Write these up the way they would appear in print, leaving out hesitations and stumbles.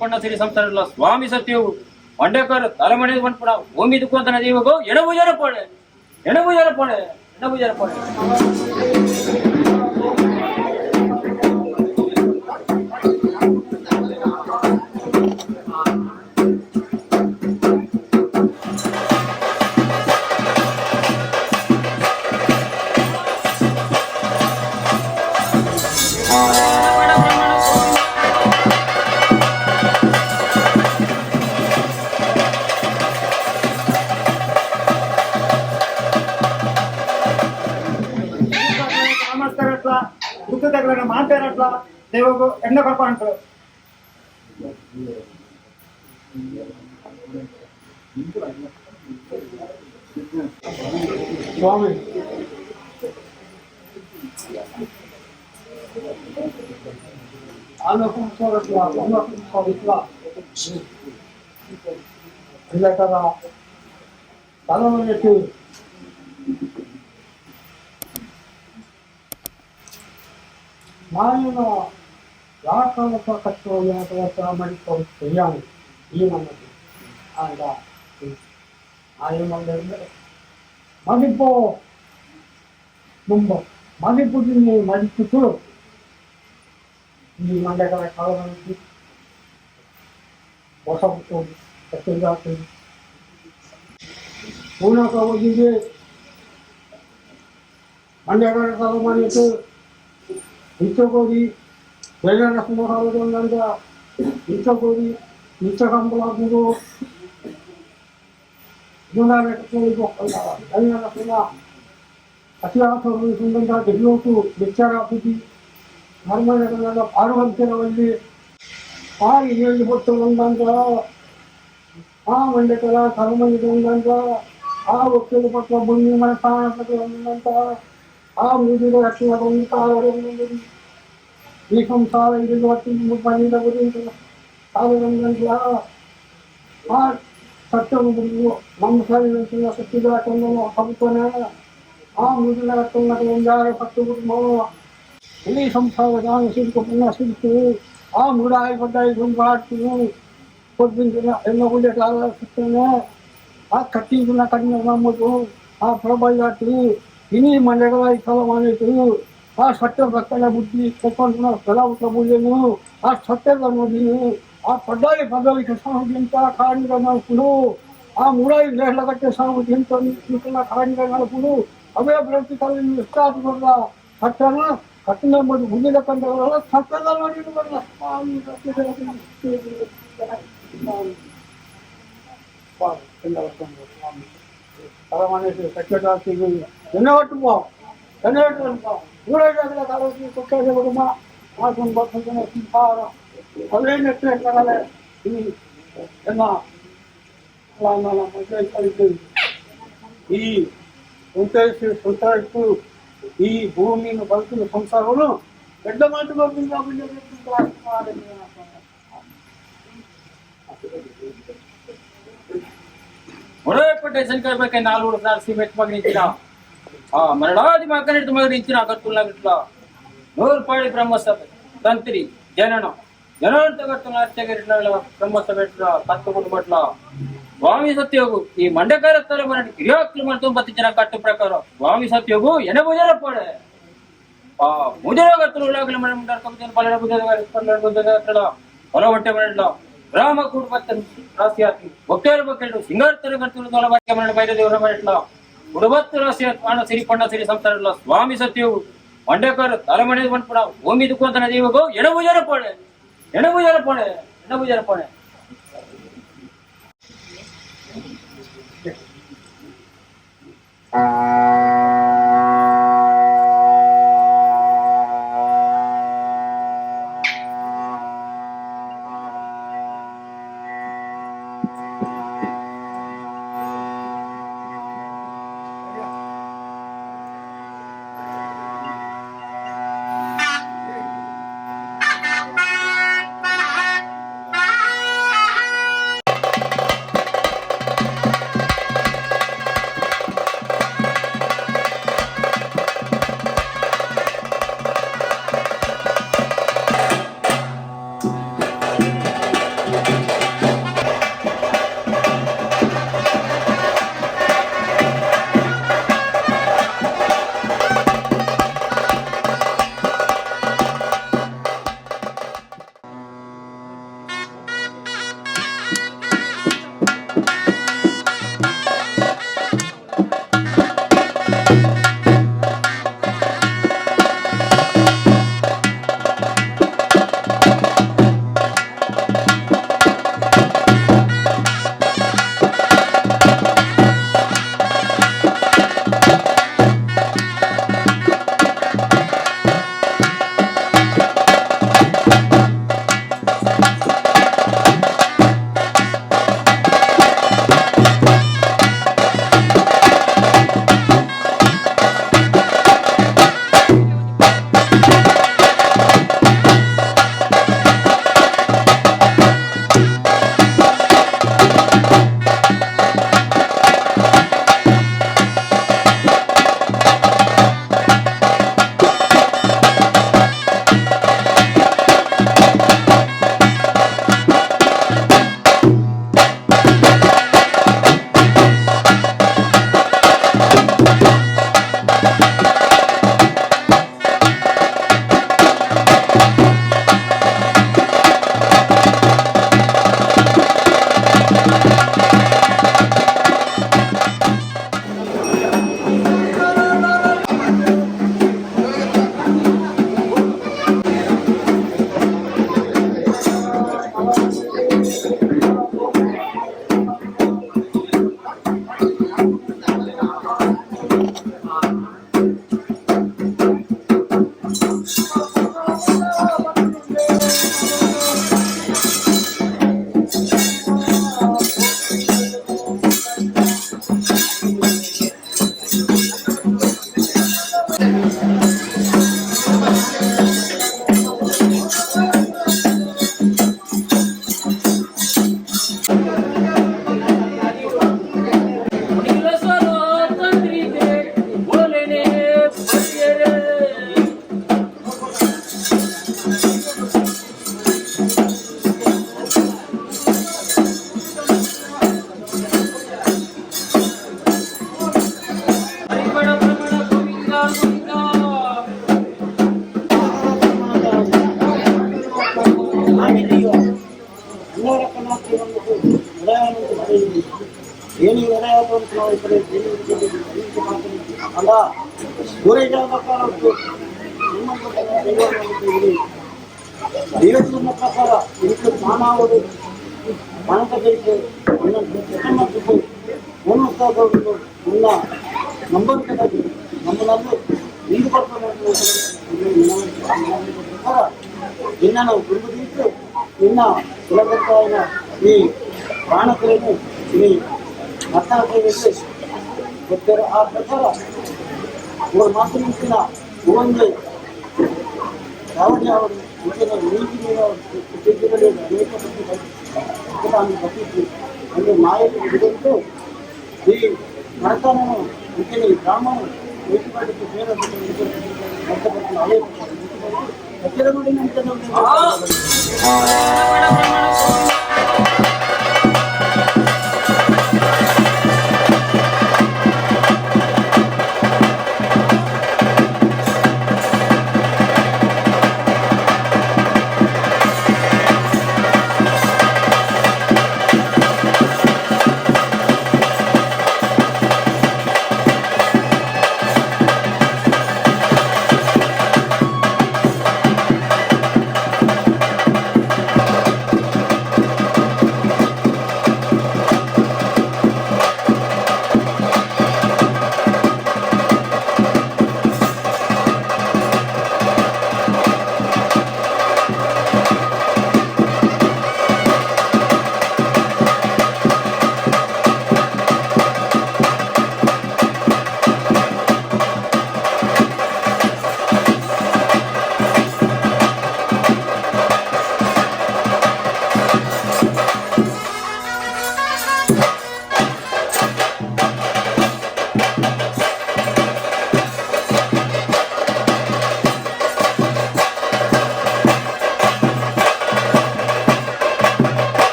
ಪಣ್ಣ ಸಿರಿ ಸಂಸ್ಥಾನ ಸ್ವಾಮಿ ಸತ್ಯವು ಮಂಡೇಕರ್ ತಲೆಮಣಿ ಪನ್ಪುಣ ಓಮಿ ದುಕ್ಕೊಂತನ ದೀವಗು ಎಡಬುಜರ ಪೋಡೆ ಎಡಬುಜರ ಪೋಡೆ ಎಡಬುಜರ ಪೋಡೆ. ನಮಸ್ಕಾರ ಗುತ್ತದಗಳನ್ನ ಮಾತಾಡಟ್ಲ ದೇವಗು ಎಣ್ಣೆ ಕೊಡ್ಕೊಂಡು. ಸ್ವಾಮಿ ಇಲ್ಲ ತಲವನ್ನಿಟ್ಟು ಮಾಯನ ಯಾಕಾಲಕ ಕಟ್ಟೋ ಮಾಡಿಕೊಂಡು ಈ ನಮ್ಮದು ಆಗ ಆಯನ ಮದಿಪೋ ಮುಂಬ ಮದಿಪುದಿನಿ ಮದಿಪುತು ಈ ಮಂಡ್ಯಗಳ ಕಾಲದಲ್ಲಿ ಹೊಸ ಹುಟ್ಟು ಪೂರ್ಣ ಹೋಗಿದೆ. ಮಂಡ್ಯಗಳ ಕಾಲ ನಿತ್ಯಕೋರಿ ಬೆಳ್ಳನ ಸುಮಾರು ನಿತ್ಯಕೋರಿ ನಿತ್ಯ ಅತಿಯಾಸ ಆರು ಏಳು ಹೊತ್ತು ಒಂದಂತ ಆ ಮಂಡ್ಯಕಲ ಕರ್ಮನಿಗೆ ಒಂದಂತ ಆ ಒಕ್ಕಲು ಪಟ್ಲ ಭೂಮಿ ಮನಸ್ಸಾನ ಒಂದಂತ ಆ ಮುಗಿದ ರಕ್ಷಣೆ ಈ ಸಂಸಾರ ಇದು ಪನ್ನಿಂದ ಆ ಸತ್ಯ ನಮ್ಮ ಸತ್ಯದ ಆ ಮುಗಿದ ಪತ್ತು ಈ ಸಂಸಾರ ನಾನು ಸಿಕ್ಕು ಪುಣ್ಯ ಸಿಕ್ತು ಆ ಮುಡಾಯಿ ಪಡ್ಡಾಯಿ ಗುಂಪಾಡ್ತೀನಿ పొద్దున్న ఎన్నగుండే ಆ ಕಟ್ಟಿನ ಕಡಿಮೆ ನಮ್ಮದು ಆ ಪ್ರಬಲ ಇನಿ ಮಂಡಗಳ ಸ್ಥಳಮಾನಿತು ಆ ಸತ್ಯ ಭಕ್ತನ ಬುದ್ಧಿ ಕಟ್ಕೊಂಡು ಸ್ಥಳ ಬುದ್ಧಿನು ಆ ಸತ್ಯದ ನೋಡಿನು ಆ ಪಡ್ಡಾಯಿ ಪದವಿಗೆ ಸಾಮುದ್ಯಂತ ಕಾಣಿಗ ನಲ್ಪುಡು ಆ ಮುಡಾಯಿ ಲೇಹಲಗಟ್ಟೆ ಸಾಮುದ್ಯಂತ ಕಾಣಿಗ ನಲ್ಪುಡು ಅವೇ ಪ್ರತಿ ವಿಸ್ತಾರ ಸತ್ಯನ ಕಟ್ಟಿನ ಮುಂದಿನ ಕಂಡವರೆಲ್ಲ ಸತ್ಯದ ನೋಡಿ ಈ ಈ ಭೂಮಿಯನ್ನು ಬದುಕಿನ ಸಂಸಾರವನ್ನು ದೊಡ್ಡ ಮಾತು. ಮೊದಲಪಟ್ಟೆ ಶಂಕರ್ ಬೇಕೆ ನಾಲ್ವರು ಸಿಮೆಂಟ್ ಮಗನಿಂಚಿನ ಆ ಮರಳಾದಿ ಮಗನಿಡ್ದು ಮಗನಿಂಚಿನ ಕತ್ತುಲ್ಲಾಗಿಟ್ಲ ನೂರು ಬ್ರಹ್ಮಸಭೆ ತಂತ್ರಿ ಜನನ ಜನಂತ ಕತ್ತುಲ ಅರ್ಚಗಿಟ್ಲ ಬ್ರಹ್ಮಸಭೆ ಕತ್ತು ಕುಟುಂಬಟ್ಲ ಸ್ವಾಮಿ ಸತ್ಯೋಗು ಈ ಮಂಡಕಾರ ತಲೆ ಮರಣ ಕಿರಿಯಾಕ್ಲು ಮಾಡ್ತು ಬತ್ತಿನ ಕಟ್ಟು ಪ್ರಕಾರ ಸ್ವಾಮಿ ಸತ್ಯೋಗು ಎನ ಪೂಜಾರ ಪಡೆ ಆ ಮುಜರ ಕತ್ತಲು ಉಳ್ಳಾಗಲಿ ಮನೆ ಮುಂಡಾರ ಕಬ್ಬಿನ ಪಲ್ಲಡ ಬುದ್ಧದ ಪಲ್ಲಡ ಬುದ್ಧದ ಹೊಲ ಹೊಟ್ಟೆ ಮರಣ ಗ್ರಾಮ ಕುಟುಂಬ ರಾಶಿ ಆತಿ ಒಕ್ಕೇರು ಬಕ್ಕೇಳು ಸಿಂಗಾರ ತರ ಕರ್ತುಲು ತೋಲ ಮರಣ ಬೈರ ದೇವರ ಮರಟ್ಲ ಕುಡುಬತ್ತು ರಾಶಿ ಆಣ ಸಿರಿ ಪಣ್ಣ ಸಿರಿ ಸಂಸಾರ ಸ್ವಾಮಿ ಸತ್ಯವು ಮಂಡೇಕರ್ ತಲೆಮಣಿ ಪನ್ಪುಣ ಓಮಿ ದುಕ್ಕೊಂತನ ದೀವಗು ಎಡಬುಜರ ಪೋಡೆ ಎಡಬುಜರ ಪೋಡೆ ಎಡಬುಜರ ಪೋಡೆ.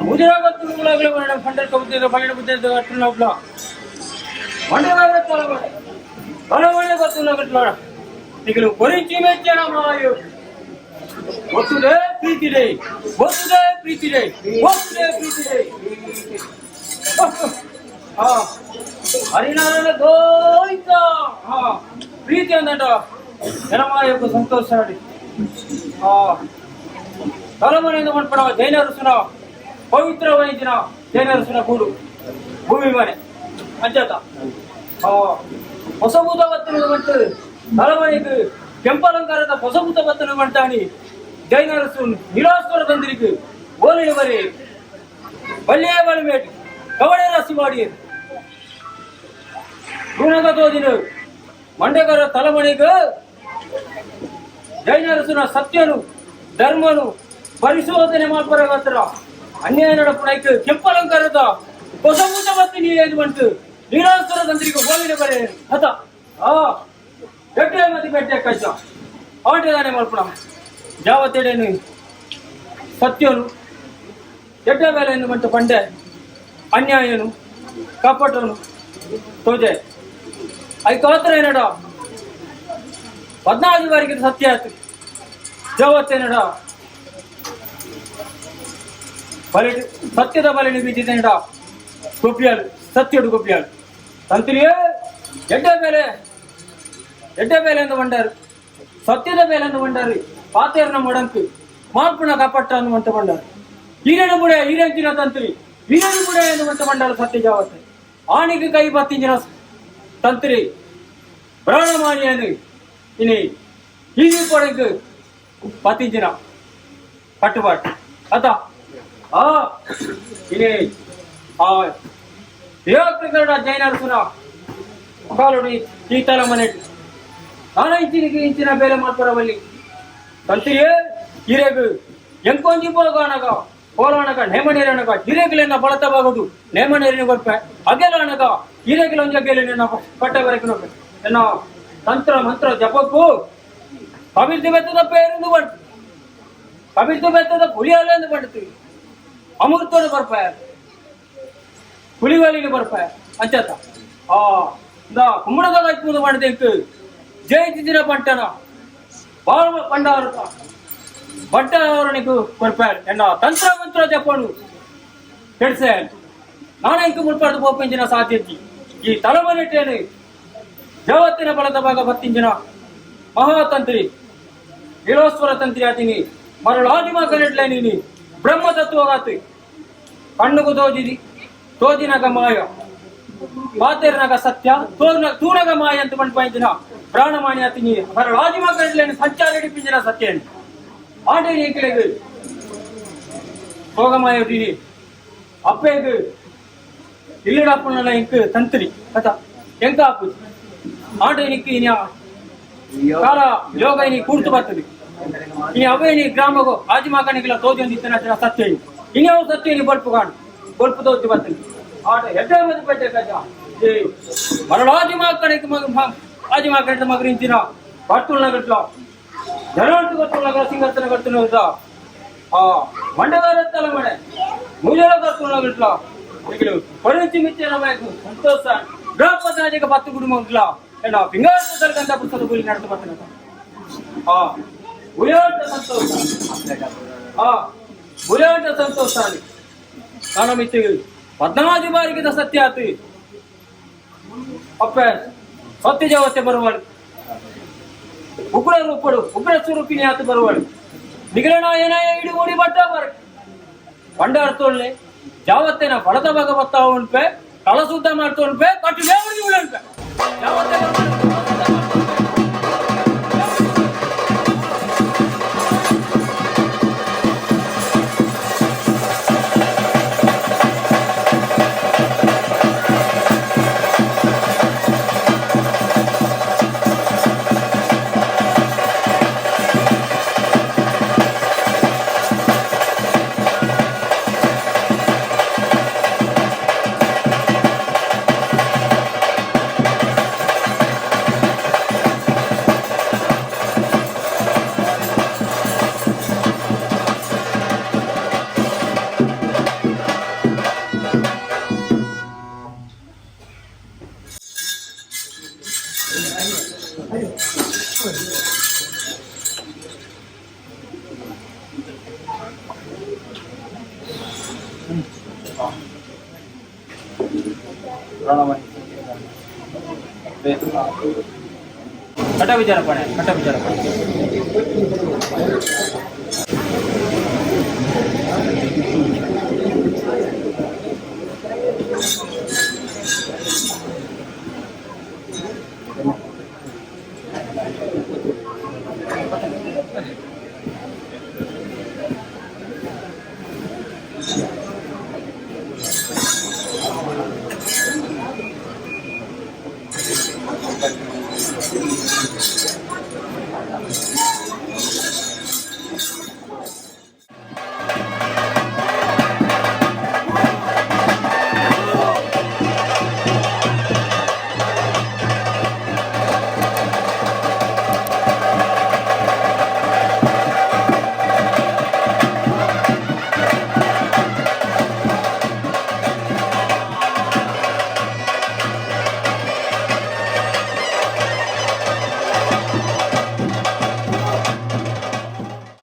ಮುಜರಾಗತ್ತುಗಳಾಗಲೇ ಫಂಡರ್ ಕಬುತ್ತಿದ್ದ ಪಲ್ಲಿನ ಬುದ್ಧ ಕಟ್ಟುನಪ್ಲ ಮಂಡಲ ತಲವಳೆ ಗೊತ್ತಿಲ್ಲ ನಿಗಲು ಕೊರಿಂಚಿ ಮೆಚ್ಚನ ಮಾಯು ಒತ್ತುದೇ ಪ್ರೀತಿದೆ ಒತ್ತುದೇ ಪ್ರೀತಿದೆ ಒತ್ತುದೇ ಪ್ರೀತಿದೆ. ಹಾ ಹರಿನಾರಾಯಣ ಗೋವಿಂದ. ಹಾ ಪ್ರೀತಿ ಅಂದಟ ಜನಮಾಯకు ಸಂತೋಷ. ಆ ತಲಮನೆಯಿಂದ ಮನ್ಪಡ ಜೈನ ಋಷುನ ಪವಿತ್ರವೈದಿನ ಜೈನ ಋಷುನ ಗೂಡು ಭೂಮಿ ಮನೆ ಅಂಚತ ಹೊಸಭೂತ ಬತ್ತನ ಮಂತು ತಲಮನೆಗೆ ಕೆಂಪಲಂಕಾರದ ಹೊಸಭೂತ ಬತ್ತನ ಮಂಟಾಣಿ ಜೈನ ಋಷು ನಿರಾಶ್ವರ ತಂದಿರಿಕು ಓಲಿನ ಬರಿ ಬಳ್ಳಿಯ ಬಳಿಮೇಟು ಕವಡೆ ರಾಶಿ ಮಾಡಿ ಗುಣಗ ತೋದಿನ ಮಂಡಗರ ತಲಮನೆಗೆ ಜೈನ ಋಷುನ ಸತ್ಯನು ಧರ್ಮನು ಪರಿಶೋಧನೆ ಮಾಡ್ಬರಗತ್ರ ಅನ್ಯಾಯ ನಡಪುಣೈಕ್ ಕೆಂಪಲಂಕಾರದ ಹೊಸಭೂತ ಬತ್ತಿ ನೀರೇದು ಬಂತು ನೀರಾಸುರ ತಂತ್ರಿಕ ಹೋಗಿನ ಬರೆ ಹತ. ಆ ಎಟ್ಟೆ ಮತಿ ಬೆಟ್ಟೆ ಕಷ್ಟ ಆಟದಾನೆ ಮಲ್ಪಣ ಜಾವತ್ತೆಡೆನು ಸತ್ಯನು ಎಡ್ಡ ಮೇಲೆ ಮಂಟು ಪಂಡೆ ಅನ್ಯಾಯನು ಕಪಟನು ತೋಜೆ ಐಕಾತ್ರ ಏನಡ 14 ಬಾರಿಗೆ ಸತ್ಯ ಆಯ್ತು ಜಾವತ್ತೇನಡ ಬಲೆ ಸತ್ಯದ ಬಲೆ ಬಿದ್ದಿದ್ದೇನಡ ಗೊಬ್ಬಿಯಾಳು ಸತ್ಯಡು ಗೊಬ್ಬಿಯಾಳು ತಂತ್ರಿಯೇ ಎಡ್ಡ ಮೇಲೆ ಎಡ್ಡ ಮೇಲೆ ಎಂದು ಬಂಡಾರು ಸತ್ಯದ ಮೇಲೆ ಎಂದು ಬಂಡಾರು ಪಾತೇರ್ನ ಮೊಡಂಕು ಮಾಲ್ಪುಣ ಕಪಟ್ಟ ಅನ್ನುವಂತ ಬಂಡಾರು ಈರನು ಬುಡ ಈರಂಚಿನ ತಂತ್ರಿ ಈರನು ಬುಡ ಎನ್ನುವಂತ ಬಂಡಾರು ಸತ್ಯ ಜಾವತ್ತೆ ಆಣಿಗೆ ಕೈ ಬತ್ತಿಂಜಿನ ತಂತ್ರಿ ಪ್ರಾಣಮಾನಿಯನು ಇನಿ ಈಗಿ ಕೊಡಂಕು ಪತ್ತಿಂಜಿನ ಕಟ್ಟುಪಾటు ಅತ. ಆ ಇನಿ ಆ ದೇವಕೃತ ಜೈನ ಅರಸುನ ಕಾಲುಡಿ ಈ ಮನೆ ನಾನ ಇಂಚಿನಿಗೆ ಇಂಚಿನ ಬೇಲೆ ಮಾಡ್ಕೊರವಲ್ಲಿ ತಂತ್ರಿಯೇ ಹಿರೇಗು ಎಂಕೊಂಜಿ ಪೋಗಾನಗ ಕೋಲಾನಗ ನೇಮನೇರನಗ ಹಿರೇಗಿಲೆನ್ನ ಬಳತ ಬಾಗದು ನೇಮನೇರಿನ ಕೊರ್ಪೆ ಅಗೆಲಾನಗ ಹಿರೇಗಿಲೊಂಜ ಗೇಲಿನ ಪಟ್ಟ ಬರಕಿನ ಎನ್ನ ತಂತ್ರ ಮಂತ್ರ ಜಪಕ್ಕೂ ಕಬಿರ್ದು ಬೆತ್ತದ ಪೇರಿಂದು ಬಂತು ಕಬಿರ್ದು ಬೆತ್ತದ ಪುಲಿಯಾಲೆಂದು ಬಂತು ಅಮೃತೋಡು ಬರ್ಪೆ ಪುಲಿವಾಲಿನ ಬರ್ಪೆ ಅಂಚತ. ಆ ಇಂದ ಕುಮ್ಮಡದ ಕಾಯ್ಪುದು ಮಾಡಿದೆಂಕು ಜಯತಿದಿನ ಪಂಟನ ಬಾಳ ಪಂಡಾರ ಬಟ್ಟ ಅವರನಿಗೂ ಕೊರ್ಪೆ ಎನ್ನ ತಂತ್ರ ಮಂತ್ರ ಜಪನು ಕೆಡ್ಸೆ ನಾನ ಇಂಕು ಮುಲ್ಪಾಡು ಪೋಪಂಜಿನ ಸಾಧ್ಯತೆ ಈ ತಲಮನೆಟ್ಟೇನು ಜವತ್ತಿನ ಬಲದ ಭಾಗ ಬತ್ತಿಂಜಿನ ಮಹಾತಂತ್ರಿ ನೀಲೋಶ್ವರ ತಂತ್ರಿ ಆತೀನಿ ಮರಳಾದಿಮ ಕನೆಟ್ಲೆ ನೀನಿ ಬ್ರಹ್ಮತತ್ವಗಾತು ಕಣ್ಣುಗು ತೋಜಿದಿ ತೋಜಿನಗ ಮಾಯ ಪಾತೇರ್ನಗ ಸತ್ಯ ತೋರ್ನ ತೂನಗ ಮಾಯ ಅಂತ ಪಂಡಿನ ಪ್ರಾಣಮಾಣಿ ಆತೀನಿ ಮರಳಾದಿಮ ಕನೆಟ್ಲೇನು ಸಂಚಾರ ಹಿಡಿಪಿಂಜಿನ ಸತ್ಯ ಆಂಡೆ ನೀಕಿಲೆಗು ಭೋಗಮಾಯ ದೀನಿ ಅಪ್ಪೇಗು ಇಲ್ಲಡಪ್ಪನ ಇಂಕ್ ತಂತ್ರಿ ಕಥ ಎಂಕ ಆಪು ಆಂಡೆ ನಿಕ್ಕು ಇನ್ಯಾ ಕಾಲ ಯೋಗ ಇನಿ ಕೂಡ್ತು ಬರ್ತದೆ ಇನಿ ಅವೇ ನೀ ಗ್ರಾಮಗು ಆದಿಮಾಕಣಿಗೆಲ್ಲ ತೋಜೊಂದು ಇತ್ತನ ಸತ್ಯ ಇನ್ಯಾವ ಸತ್ಯ ಇನಿ ಬಲ್ಪು ಕಾಣು ಬಲ್ಪು ತೋಜು ಬರ್ತದೆ ಆಟ ಎಡ್ಡೆ ಮದ್ದು ಪೆಟ್ಟೆ ಕಜ ಈ ಮರಳಾದಿಮಾಕಣಿಗೆ ಮಗ ಆದಿಮಾಕಣಿದ ಮಗರಿಂಚಿನ ಬರ್ತುಳ್ನ ಗಟ್ಲ ಜನಂಟು ಕರ್ತುಳ್ನ ಸಿಂಗರ್ತನ ಕರ್ತುನ ಆ ಮಂಡಗಾರ ಮನೆ ಮುಜಲ ಕರ್ತುಳ್ನ ಗಟ್ಲ ఇక్కడ పరిచి మిచ్చిన సంతోష గ్రామ పత్తు కుటుంబంలో ಏನ ಪಿಂಗಾರ ಗಂಧ ಪುಸ್ತಕ ಗುರಿ ನಡೆದು ಬರ್ತಾನೆ. ಆ ಉಳಿಯೋಟ ಸಂತೋಷ ಆ ಉಳಿಯೋಟ ಸಂತೋಷ ಕಾಣಮಿತ್ತು 14 ಬಾರಿಗೆ ಸತ್ಯ ಆತು ಅಪ್ಪ ಸತ್ಯ ಜಾವತ್ತೆ ಬರುವಾಳು ಉಗ್ರ ರೂಪಡು ಉಗ್ರ ಸ್ವರೂಪಿಣಿ ಆತು ಬರುವಾಳು ನಿಗಲನ ಏನಾಯ ಇಡು ಓಡಿ ಬಟ್ಟ ಬರ ಬಂಡಾರ ತೋಳ್ನೆ ಜಾವತ್ತೇನ ಬಡದ ಭಾಗ ಬತ್ತಾ ಉಂಟೆ ಕಳಸುದ್ದ ಮಾಡ್ತೋಣ್ಪೆ ಕಟ್ಟು ದೇವರಿಗೆ ಉಳ್ಳನ್ಪೆ ಜಾವತ್ತೆ ಕಟ ವಿಚಾರ ಪಣೆ, ಕಟ ವಿಚಾರ ಪಣೆ.